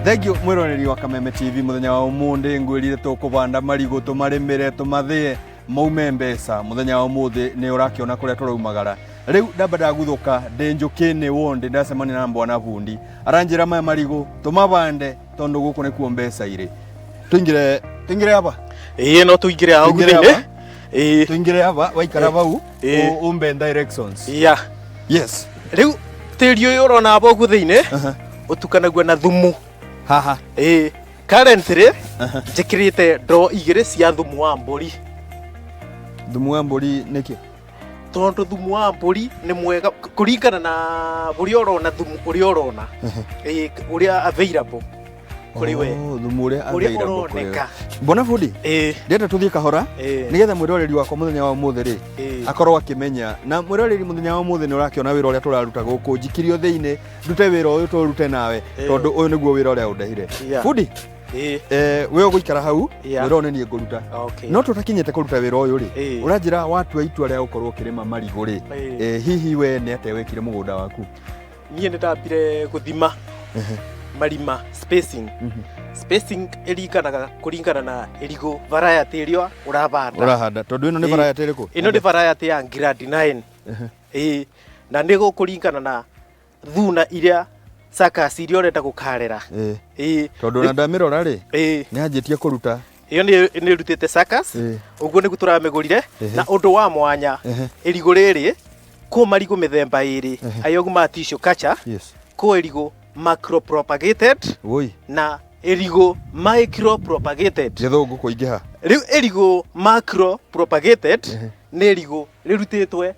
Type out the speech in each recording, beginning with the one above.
Thank you mwiroreri wa Kameme TV. Muthenya wa umuthi ngwirire tukubanda marigu, tumarimire, tumathie maume mbeca. Muthenya wa umuthi ni urakiona kuria turaumagara. Riu ndamba ndaguthuka ndi njukini wondi, ndacemania na mbwana bundi, aranjira maya marigu tumabande tondu guku nikuo mbeca iri. Tuingire, tuingire hapa. Ĩĩ, no tũingĩre hau Tũingĩre thĩinĩ. hapa? Ĩĩ. Tuingire hapa, waikara vau. Umbe directions. Yes. Rĩu tĩri ũyũ ũrona aba ũguo thĩinĩ ũtukanagio na thumu. Haha? Ĩĩ, currently njĩkĩrĩte ndoo 2 cia thumu wa mbũri. Thumu wa mbũri nĩkĩ? Tondũ thumu wa mbũri nĩ mwega kũringana na ũrĩa ũrona, thumu ũrĩa ũrona, ĩĩ, ũrĩa available kũrĩ we. Oh, thumu ũrĩa ũrĩa available kũrĩ we. ũroneka. Mbona bundi, ndĩrenda tũthiĩ kahora nĩgetha mwĩroreri wakwa mũthenya wa ũmũthĩ rĩ akorwo akĩmenya. Na mwĩroreri, mũthenya wa ũmũthĩ nĩ ũrakĩona wĩra ũrĩa tũraruta gũkũ. Njikirio thĩinĩ ndute wĩra ũyũ, tũrute nawe, tondũ ũyũ nĩguo wĩra ũrĩa ũndehire. Bundi, we ũgũikara hau, wĩra ũyũ nĩ niĩ ngũruta. No tũtakinyĩte kũruta wĩra ũyũ rĩ, ũranjĩra watua itua rĩa gũkorwo ũkĩrĩma marigũ rĩ, hihi we nĩ atĩa wekire mũgũnda waku? Niĩ nĩ ndambire gũthima marima, spacing. Spacing ĩringanaga kũringana na ĩrigũ variety ĩrĩa ũrabanda. Ũrahanda, tondũ ĩno nĩ variety ĩrĩkũ? Ĩno nĩ variety ya Grade 9. Ĩĩ, na nĩ gũkũringana na thuna iria, suckers iria ũrenda gũkarera. Tondũ ona ndamĩrora rĩ, nĩ yanjĩtie kũruta. Ĩyo nĩ ĩrutĩte suckers. Ũguo nĩguo tũramĩgũrire. Na ũndũ wa mwanya, ĩrigũ rĩrĩ, kũ marigũ mĩthemba ĩrĩ ayo ma tissue culture. Kũ ĩrigũ macro propagated Woi. na ĩrigũ micro propagated. Gĩthũngũ kũingĩha. Rĩu ĩrigũ macro propagated nĩ ĩrigũ rĩrutĩtwe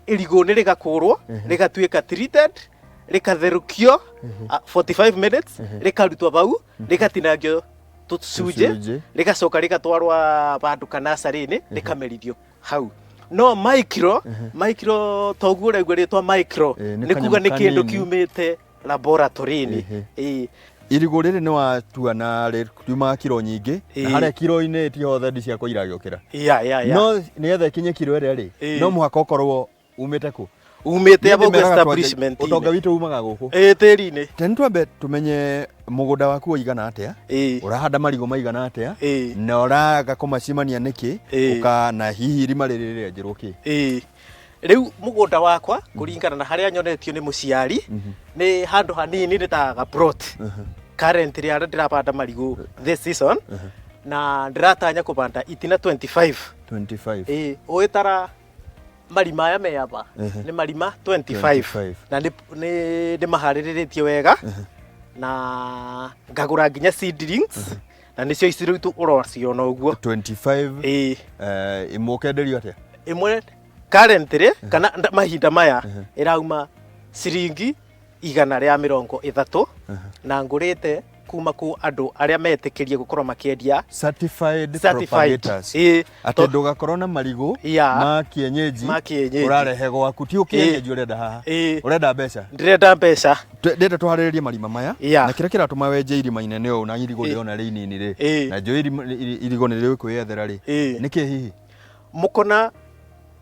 ĩrigũ nĩ rĩgakũrwo, rĩgatuĩka treated, rĩkatherũkio 45 minutes, rĩkarutwo bau, rĩgatinangio tũcunjĩ, Tũcunjĩ. rĩgacoka rĩgatwarwa vandũ kanasarĩ-inĩ, rĩkamerithio hau. No micro, micro toguo ũraigua rĩtwa micro, nĩ nĩ kuga nĩ kanyamũ kĩndũ kanini. kiumĩte laboratory-inĩ. Irigũ rĩrĩ nĩ watua na riumaga kiro nyingĩ na harĩa kiro-inĩ ti ho thendi ciakwa iragĩũkĩra. No nĩgetha ĩkinye kiro ĩrĩa rĩ, no mũhaka ũkorwo umĩte kũ? Umĩte Niĩ abo ndĩmeraga establishment. Ũtonga witũ umaga gũkũ. Ĩĩ, tĩri-inĩ. Teni twambe tũmenye mũgũnda waku ũigana atĩa, ũrahanda marigũ maigana atĩa, na ũraga kũmacimania nĩkĩ, ũka na hihi irima rĩrĩ rĩrenjerwo kĩ? Ĩĩ, rĩu mũgũnda wakwa, kũringana na harĩa nyonetio nĩ mũciari, nĩ handũ hanini, nĩ ta ga plot. Currently harĩa ndĩrabanda marigũ this season, na ndĩratanya kũbanda itina 25. 25? Ĩĩ, ũgĩtara marima aya me aba, nĩ marima 25. 25. Na nĩ ndĩmaharĩrĩtie wega na ngagũra nginya seedlings, na nĩcio ici rĩu ũraciona ũguo. 25? Ĩĩ. Ĩmwe ũkenderio atĩa? Ĩmwe currently, kana mahinda maya, ĩrauma ciringi 130, na ngũrĩte kuma ku andũ arĩa metĩkĩrie gũkorwo makĩendia. Certified Certified. propagators. Ĩĩ. Atĩ ndũgakorwo na marigũ ma kienyeji Ma kienyeji. ũrarehe gwaku, ti ũkĩenyeji ũrenda haha. Ũrenda mbeca. Ndĩrenda mbeca. Ndĩrenda tũharĩrĩrie marima maya. Na kĩrĩa kĩratũma wenje irima inene ũũ na irigũ ndĩrona rĩ inini rĩ, na njũĩ irigũ nĩ rĩkwĩyethera rĩ, nĩkĩ hihi? Mũkona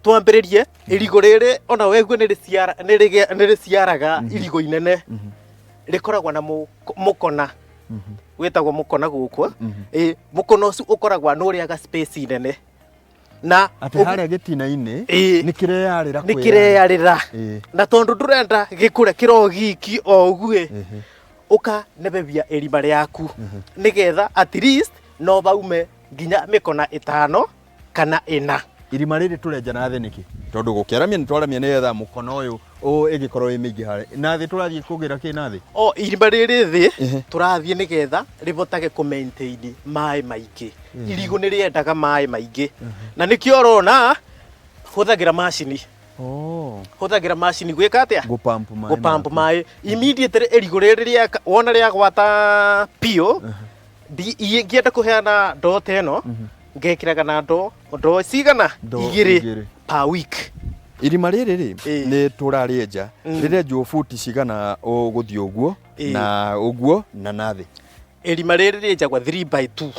twambĩrĩrie irigũ rĩrĩ, ona wegue nĩ rĩciaraga irigũ inene, rĩkoragwo na mũkona wĩtagwo mũkona gũkũ. Ĩĩ, mũkona ũcio ũkoragwo nĩ ũrĩaga space nene na Atĩ harĩa gĩtina-inĩ nĩ kĩreyarĩra? Nĩ kĩreyarĩra. Na tondũ ndũrenda gĩkũre kĩro giki o ũguo, ũkanebebia ĩrima rĩaku nĩgetha at least no baume nginya mĩkona 5 kana 4. Irima rĩrĩ tũrenja na thĩ nĩkĩ? Tondũ gũkĩaramia nĩ twaramia nĩgetha mũkono ũyũ ĩgĩkorwo ĩ mĩingĩ harĩa na thĩ. Tũrathiĩ kũgĩra kĩ na thĩ? O irima rĩrĩ thĩ tũrathiĩ nĩgetha rĩhotage kũ maintain maĩ maingĩ. Irigũ nĩ rĩendaga maĩ maingĩ, na nĩkĩo ũrona hũthagĩra macini. Hũthagĩra macini gwĩka atĩa? Gũpampu maĩ. Gũpamp Maku. Maĩ immediately ĩrigũ rĩrĩ wona rĩagwata biũ. Ingĩenda kũheana ndoo ta ĩno, ngekĩraga na ndoo cigana? Ndoo 2 2. Per week. Irima rĩrĩ rĩ, nĩ tũrarĩenja, rĩrenjwo buti cigana ũgũthiĩ ũguo na ũguo na nathĩ? Ĩrima rĩrĩ rĩenjagwo 3 by 2.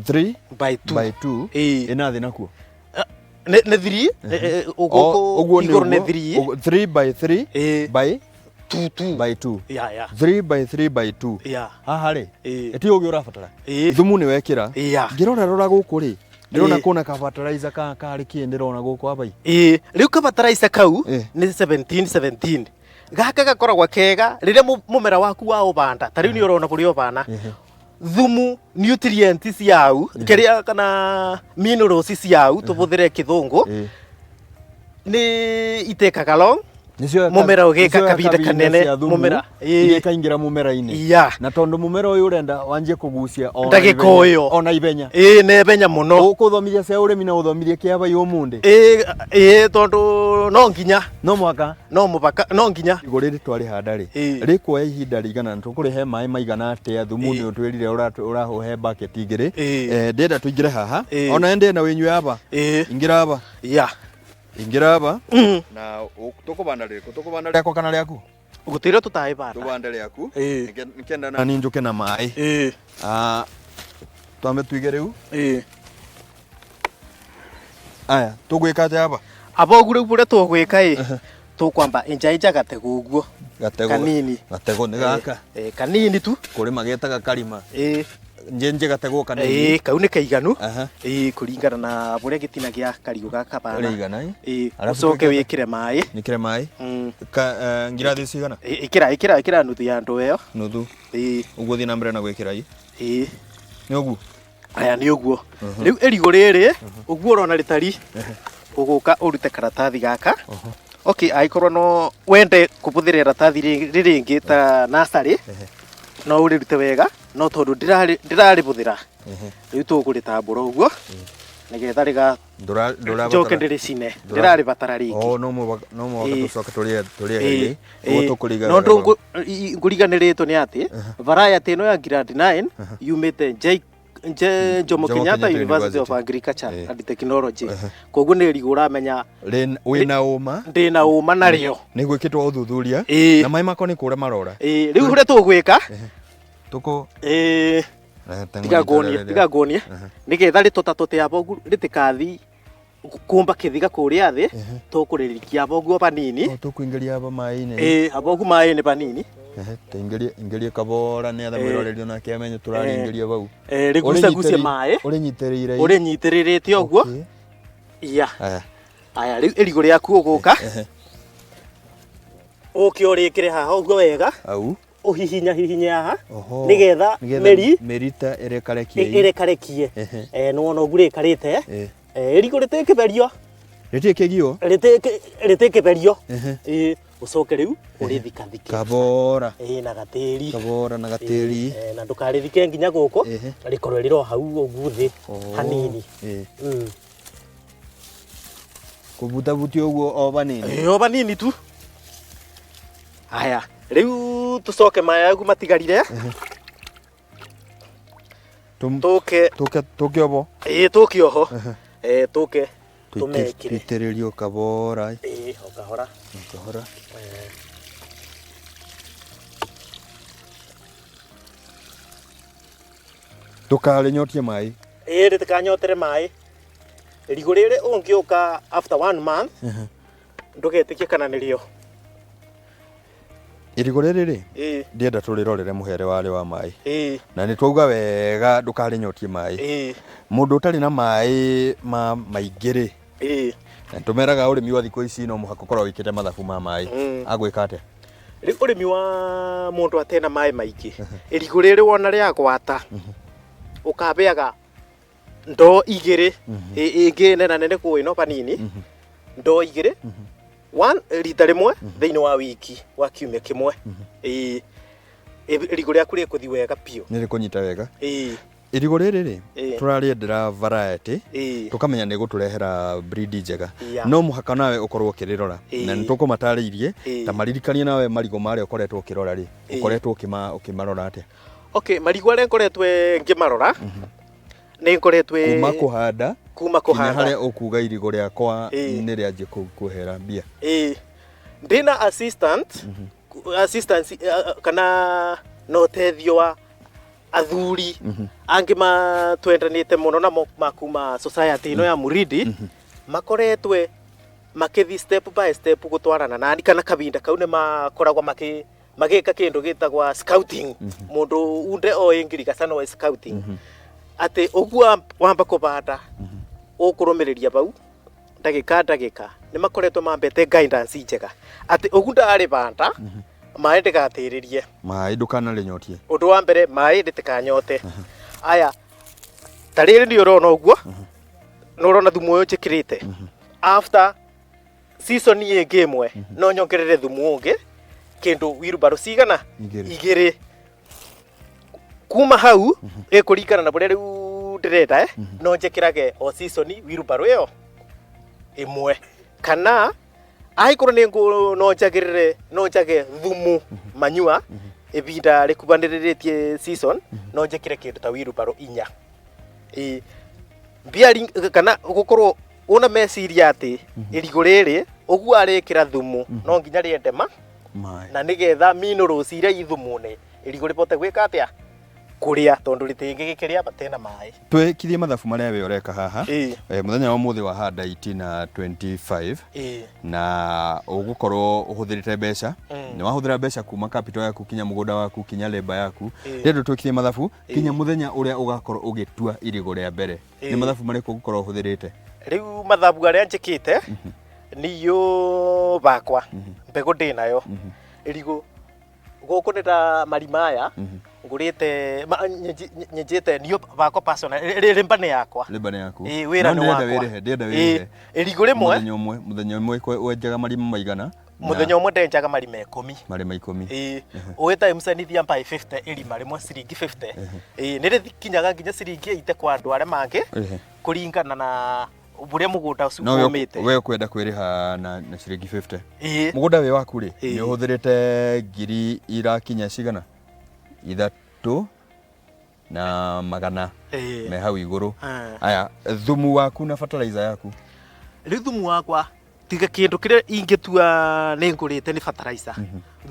3 by 2. By 2. Ĩna thĩ nakuo? Nĩ 3 gũkũ Ũguo nĩ igũrũ nĩ ũguo, 3. 3 by 3 by 2 2 by 2. Ya ya. 3 by 3 by 2. Ya. Haha rĩ, Ĩĩ. ĩti ũgĩ ũrabatara. Ĩĩ. Thumu nĩ wekĩra. Ya. Ngĩrora rora gũkũ rĩ, ndĩrona Ĩĩ. kũna ka fertilizer ka karĩ kĩ ndĩrona gũkũ aba. Ĩĩ, rĩu kabataraitha kau Ĩĩ. nĩ 17 17. Gaka gakoragwo kega rĩrĩa mũmera waku wa ũbanda, ta rĩu nĩ ũrona kũrĩa ũbana. Thumu nutrient ciau kĩrĩa kana minerals ciau tũbũthĩre kĩthũngũ Ĩĩ. nĩ itekaga long Nĩcioya Mũmera ũgĩka nĩcioya kahinda kanene, cia thumu, mũmera, ĩĩ. iria ikaingĩra mũmera-inĩ. Ya. Na tondũ mũmera ũyũ ũrenda wanjie kũgucia ona Ndagĩka ihenya- ĩyo. ona ihenya. Ĩĩ nĩ mũno. Ũkũthomithia cia ũrĩmi na ũthomithie kĩaba ũmũndĩ. Ĩĩ ĩĩ, tondũ no nginya. No mũhaka. No mũbaka, no nginya. Igũ rĩrĩ twarĩhanda rĩ, Ĩĩ. rĩkuoya ihinda rĩigana na tũkũrĩhe maĩ maigana atĩa? Thumu Ĩĩ. nĩ ũtwĩrire ũrahũhe bucket igĩrĩ. Ĩĩ. Ndĩrenda tũingĩre haha. Ĩĩ. Ona ndĩrenda wĩnyue aba. Ĩĩ. Ingĩra aba. Ya. Ingĩra aba. Mm. Na tũkũbanda rĩrĩkũ? Tũkũbanda rĩakwa kana rĩaku? Gũtirĩ tũtaĩbanda. Tũbande rĩaku. Ĩĩ. Nĩkenda nani njũke na maĩ. Ĩĩ. Ah, twambe tuige rĩu. Ĩĩ. Aya, tũgwĩka atĩa aba? Aba ũguo rĩu ũrĩa tũgwĩka ĩ, tũkwamba inja inja gatego ũguo. Gatego. Kanini. Gatego nĩ gaka. Ĩĩ, kanini tu. Kũrĩ magetaga karima. Ĩĩ. Njenje gatego kanini. Ĩĩ, kau nĩ kaiganu. Aha. Ĩĩ, kũringana na ũrĩa gĩtina gĩa karigũ gaka bana. Ũrĩa igana, ĩ? Ĩĩ, Arabu ũcoke twĩke wĩkĩre maĩ. Nyĩkĩre maĩ. Mm. Ka ngirathi cigana? Ĩ- Ĩkĩra ĩkĩra ĩkĩra nuthu ya ndoo ĩyo. Nuthu. Ĩĩ. Ũguo thiĩ na mbere na gwĩkĩra ĩ. Ĩĩ. Nĩ ũguo. Aya nĩ ũguo. Rĩu ĩrigũ rĩrĩ, ũguo ũrona rĩtari, ũgũka ũrute karatathi gaka. Okay, angĩkorwo no wende kũbũthĩra iratathi rĩrĩ ta nursery, no ũrĩrute wega, no tondũ ndĩrarĩbũthĩra, rĩu tũkũrĩtambũra ũguo nĩgetha rĩga Ndũra ndũrabatara. njoke ndĩrĩcine, ndĩrarĩbatara rĩngĩ. Oh, no mũhaka no mũhaka Ĩĩ. tũcoke tũrĩe tũrĩeherie. Ĩĩ, Ũguo ĩĩ. tũkũrĩiga No wega ndũ ngũriganĩrĩtwo nĩ atĩ variety ĩno ya Grand 9 yumĩte Jomo Jomo Kenyatta Kenyatta University of University. Agriculture Ĩĩ. and Technology. Koguo nĩ irigũ ũramenya. Wĩna ũma. Ndĩna ũma narĩo. Nĩ gwĩkĩtwo ũthuthuria. Ĩĩ. Na maĩ makwa nĩ kũra marora. Ĩĩ, rĩu ũrĩa tũgwĩka, Tũkũ ĩĩ, tiga nguonie, tiga nguonie, nĩgetha rĩtũtatũte abogu rĩtikathi kumba kĩthiga kũrĩa thĩ, tũkũrĩrikia abogu o banini. Tũkũingĩria aba maĩ-inĩ. Ĩĩ, abogu maĩ-inĩ banini. Ehe, tũingĩrie ingĩrie kabora nĩ getha Ĩĩ. mwĩroreri onake amenye tũraringĩria bau. Ĩĩ, rĩgucagucie maĩ. Ũrĩnyitĩrĩire. Ũrĩnyitĩrĩrĩte ũguo. Okay. Ya. Aya. Aya, rĩu ĩrigũ rĩaku ũgũka ũke ũrĩkĩre haha ũguo wega. Au. Ũhihinya hihinye haha Oho. nĩgetha mĩri mĩri ta ĩrekarekie. Ĩrekarekie. Ehe. Nĩ wona ũguo rĩkarĩte. Ĩĩ. Ĩrigũ rĩtĩkĩberio. Rĩtirĩ kĩgio. Rĩtĩkĩberio. Ehe. Ĩĩ, ũcoke rĩu ũrĩthikathike. Kabora. Ĩĩ, na gatĩri. Kabora na gatĩri. Ĩĩ, na ndũkarĩthike nginya gũkũ. Ehe. Rĩkorwo rĩrĩ o hau ũguo thĩ Oh. hanini. Ĩĩ. Mm. Kũbutabutia ũguo o banini. Ĩĩ, o banini tu. Aya, rĩu tũcoke maĩ agu matigarire. Tũke Tũke tũke obo. Ĩĩ, tũke oho. Ĩĩ, tũke tũmekĩre. Tũitĩrĩrio kabora. Ĩĩ, o kahora. Kahora. Ndũkarĩnyotie maĩ. Ĩĩ, rĩtikanyotere maĩ. Irigũ rĩrĩ ũngĩũka after 1 month, ndũgetĩkie kana nĩrĩo. Irigũ rĩrĩ rĩ, Ĩĩ. ndienda tũrĩrorere mũhere warĩ wa maĩ. Ĩĩ. Na nĩ twauga wega ndũkarĩnyotie maĩ. Ĩĩ. Mũndũ ũtarĩ na maĩ ma maingĩ rĩ, Ĩĩ. na tũmeraga ũrĩmi wa thikũ ici no mũhaka ũkorwo wĩkĩte mathabu ma maĩ. Agwĩka atĩa? Rĩu ũrĩmi wa mũndũ atena maĩ maingĩ, irigũ rĩrĩ wona rĩagwata, ũkabeaga ndoo igĩrĩ, ĩngĩ nena nene kũ ĩno banini, ndoo igĩrĩ, one rita rĩmwe thĩinĩ wa wiki wa kiumia kĩmwe. Ĩĩ, irigũ rĩaku rĩkũthi wega biũ. Nĩ rĩkũnyita wega. Ĩĩ. Irigũ rĩrĩ rĩ, Ĩĩ. tũrarĩendera variety, Ĩĩ. tũkamenya nĩ gũtũrehera breed njega. Ya. No mũhaka nawe ũkorwo ũkĩrĩrora. Ĩĩ. Na nĩ tũkũmatarĩirie, Ĩĩ. ta maririkanie nawe marigũ marĩa ũkoretwo ũkĩrora rĩ, Ĩĩ. ũkoretwo ũkĩmarora atĩa? Okay, marigũ arĩa ngoretwo ngĩmarora, nĩ ngoretwo Kuma kũhanda, kuma nginya kũhanda. harĩa ũkuga irigũ rĩakwa Ĩĩ. nĩ rĩanjie kũhera mbia. Ĩĩ. Ndĩna assistant, assistance kana na ũteithio wa athuri angĩ matwendanĩte mũno namo makuma society ĩno ya Muridi, makoretwe Makĩthi step by step gũtwarana nani kana kabinda kau nĩ makoragwo makĩ magĩka kĩndũ gĩtagwa scouting. Mũndũ unde oĩ ngirigaca no scouting, atĩ ũguo wamba kũbanda ũkũrũmĩrĩria bau ndagĩka ndagĩka. Nĩ makoretwo mambete guidance njega atĩ ũguo ndarĩbanda, maĩ ndĩgatĩrĩrie. Maĩ ndũkanarĩnyotie. Ũndũ wa mbere, maĩ rĩtikanyote. Aya, ta rĩrĩ nĩ ũrona ũguo, nĩ ũrona thumu ũyũ njĩkĩrĩte. After season ĩngĩ ĩmwe no nyongerere thumu ũngĩ kĩndũ wheelbarrow cigana? Igĩrĩ. Igĩrĩ. Kuma hau ĩkũringana na bũrĩa rĩu ndĩrenda, no njĩkĩrage o season wheelbarrow ĩyo ĩmwe, kana angĩkorwo nĩ ngũ no njagĩrĩre, no njage thumu manyua ibinda rĩkubanĩrĩrĩtie season, no njĩkĩre kĩndũ ta wheelbarrow inya. Ĩ mbia kana gũkorwo una meciria atĩ irigũ rĩrĩ ũguo arĩkĩra thumu no nginya rĩende ma maĩ, na nĩgetha minerals iria i thumu-inĩ irigũ rĩbote gwĩka atĩa? Kũrĩa, tondũ rĩtingĩgĩkĩrĩa batena maĩ. Twĩkirie mathabu marĩa we ũreka haha. Ĩĩ. Mũthenya wa ũmũthĩ wahanda itina 25 na ũgũkorwo ũhũthĩrĩte mbeca, nĩ wahũthĩra mbeca kuma capital yaku kinya mũgũnda waku kinya labour yaku. Ndĩrenda twĩkirie mathabu kinya mũthenya ũrĩa ũgakorwo ũgĩtua irigũ rĩa mbere, nĩ mathabu marĩkũ ũgũkorwo ũhũthĩrĩte? Rĩu mathabu arĩa njĩkĩte niyo bakwa mbegũ ndĩnayo irigũ gũkũ nĩ ta marima aya ngũrĩte nyenjĩte niyo bakwa personal, rĩrĩ mba nĩ yakwa. Labour nĩ yaku. Ĩĩ, wĩra No nĩ ndĩrenda wakwa. wĩrĩhe, ndĩrenda wĩrĩhe. Irigũ rĩmwe. Mũthenya ũmwe wenjaga marima maigana Mũthenya ũmwe ndenjaga marima 10. Marima 10. Ĩĩ, ũĩ times nithia by 50, irima rĩmwe ciringi 50. Ĩĩ, nĩ rĩkinyaga nginya ciringi 80 kwa andũ arĩa mangĩ, kũringana na ũrĩa mũgũnda ũcio No we ũmĩte. We ũkwenda kwĩrĩha na ciringi 50. Ĩĩ. Mũgũnda wĩ waku rĩ, Ĩĩ. nĩ ũhũthĩrĩte ngiri irakinya cigana? 3,100 me hau igũrũ. Aya, thumu waku na fertilizer yaku? Rĩu thumu wakwa, tiga kĩndũ kĩrĩa ingĩtua nĩ ngũrĩte nĩ fertilizer,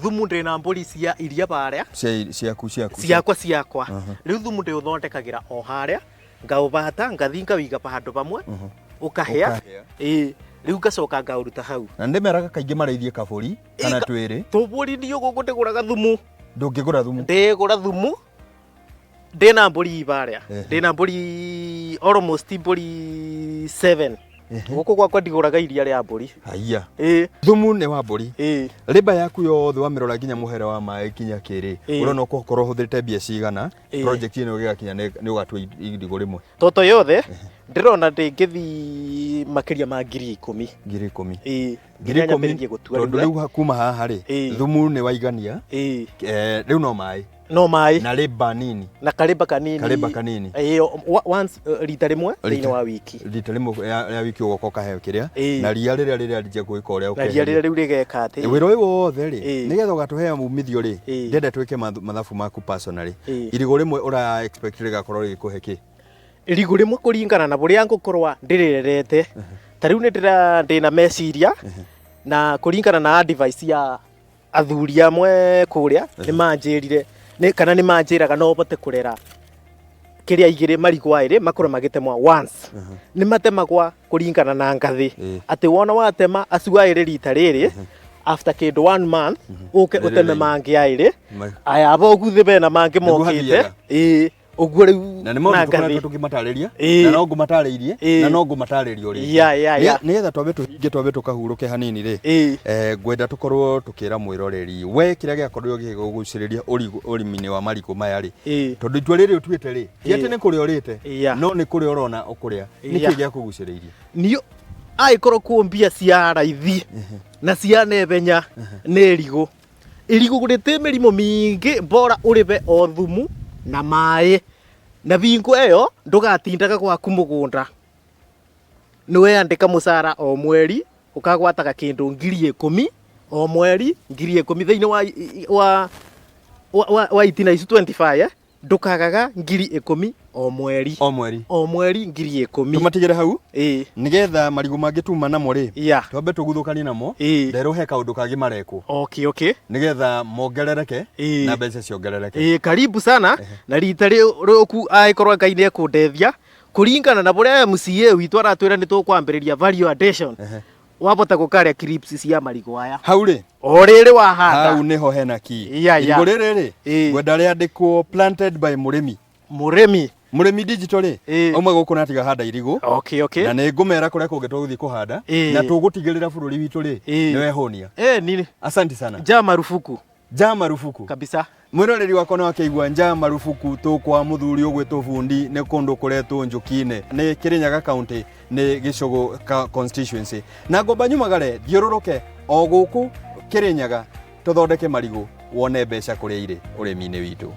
thumu ndĩna mbũri cia iria barĩa. Ciaku ciaku? Ciakwa ciakwa. Rĩu thumu ndĩũthondekagĩra o harĩa, ngaũbata, ngathi ngawĩiga handũ pamwe ũkahĩa. Ũkahĩa. Ĩĩ, rĩu ngacoka ngaũruta hau. Na ndĩmeraga kaingĩ marĩithie kabũri kana twĩrĩ. Tũbũri niĩ gũkũ ndĩgũraga thumu. Ndũngĩgũra thumu? Ndĩgũra thumu, ndĩna mbũri barĩa. Ndĩna mbũri almost mbũri 7 gũkũ gwakwa, ndigũraga iria rĩa mbũri. Haiya. Ĩĩ. Thumu nĩ wa mbũri. Ĩĩ. Labour yaku yothe wamĩrora nginya mũhere wa maĩ nginya kĩrĩ, ũrona ũgũkorwo ũhũthĩrĩte mbia cigana project ĩno ĩgĩgakinya nĩ ũgatua irigũ rĩmwe? Toto yothe ndĩrona ndĩngĩthi makĩria ma 10,000. 10,000? Ĩĩ. Ngiri Nginya ikũmi. nyambĩrĩrie gũtua. Tondũ rĩu, rĩu kuma haha rĩ, thumu nĩ waigania, rĩu no maĩ. No maĩ. Na labour nini. Na karĩmba kanini. Karĩmba kanini. Ĩĩ, once, rita rĩmwe thĩinĩ wa wiki. Rita rĩmwe ya wiki ũgoka ũkaheo kĩrĩa na ria rĩrĩa rĩnjia gwĩka ũrĩa Na ria ũkeheria. rĩrĩa rĩu rĩgeka atĩ Wĩra ũyũ wothe rĩ, nĩgetha ũgatũhe umithio rĩ, ndĩrenda twĩke mathabu maku personally. Irigũ rĩmwe ũra expect rĩgakorwo rĩgĩkũhe kĩ? Irigũ rĩmwe, kũringana na bũrĩa ngũkorwa ndĩrĩrerete, ta rĩu nĩ ndĩra ndĩna meciria na kũringana na advice ya athuri amwe kũrĩa, nĩ manjĩrire kana nĩ manjĩraga no bote kũrera kĩrĩa igĩrĩ, marigũ erĩ makorwo magĩtemwa once. Nĩ matemagwa kũringana na ngathĩ, atĩ wona watema acu erĩ rita rĩrĩ, after kĩndũ one month ũke Rĩrĩ ũteme rĩngĩ. mangĩ erĩ. Aya aba ũguo bena mangĩ Nĩguo mokĩte. hathiaga. Ĩĩ, ũguo rĩu. Na nĩ maũndũ na tũkoretwo ngathĩ. tũkĩmatarĩria na no ngũmatarĩirie na no ngũmatarĩria o rĩngĩ. Nĩgetha twambe tũhinge, twambe tũkahurũke hanini rĩ, ngwenda tũkorwo tũkĩra mwĩroreri we kĩrĩa gĩakorirwo gĩgĩkũgucĩrĩria ũrĩmi-inĩ wa marigũ maya rĩ, tondũ itua rĩrĩ ũtuĩte rĩ, ti atĩ nĩ kũrĩa ũrĩte, no nĩ kũrĩa ũrona ũkũrĩa. Nĩkĩ gĩakũgucĩrĩirie? Niyo angĩkorwo kwĩ mbia cia raithi na cia nebenya nĩ irigũ. Irigũ rĩtĩ mĩrimũ mĩingĩ, bora ũrĩbe o thumu na maĩ, na bingo ĩyo ndũgatindaga gwaku mũgũnda. Nĩ weyandĩka mũcara o mweri ũkagwataga kĩndũ 10,000 o mweri, 10,000 thĩinĩ wa itina ici 25, ndũkagaga 10,000 o mweri. O mweri? O mweri 10,000. Tũmatigĩre hau Ĩĩ. Nĩgetha marigũ mangĩ tuma namo rĩ, twambe tũguthũkanie namo, nderwo he kaũndũ kangĩ marekwo nĩgetha mongerereke na mbeca ciongerereke. Ĩĩ, karibu sana na rita rĩũku angĩkorwo Ngai nĩ ekũndeithia, kũringana na bũrĩa MCA witũ aratwĩra nĩ tũkwambĩrĩria value addition. Wabota gũkarĩa crisps cia marigũ aya. Hau rĩ. O rĩrĩ wahanda. Hau nĩho hena key. Yeah. Irigũ rĩrĩ rĩ, Ĩĩ. ngwenda rĩandĩkwo planted by mũrĩmi. Mũrĩmi. Mũrĩmi digital rĩ, Ĩĩ. auma gũkũ na atiga handa irigũ. Okay. Na nĩ ngũmera kũrĩa kũngĩ tũgũthiĩ kũhanda Ĩĩ. na tũgũtigĩrĩra bũrũri witũ rĩ Ĩĩ. nĩ wehũnia. Ni Asante sana. njaa marufuku Njaa marufuku. Kabisa. Mwĩroreri wakwa nĩ wakĩigua njaa marufuku tũkwa mũthuri ũgwĩtwo bundi nĩ kũndũ kũretwo Njũkĩ-inĩ nĩ Kĩrĩnyaga County nĩ Gĩcũgũ constituency na ngomba nyumagare thiũrũrũke o gũkũ Kĩrĩnyaga tũthondeke marigũ wone mbeca kũrĩa irĩ ũrĩmi-inĩ witũ.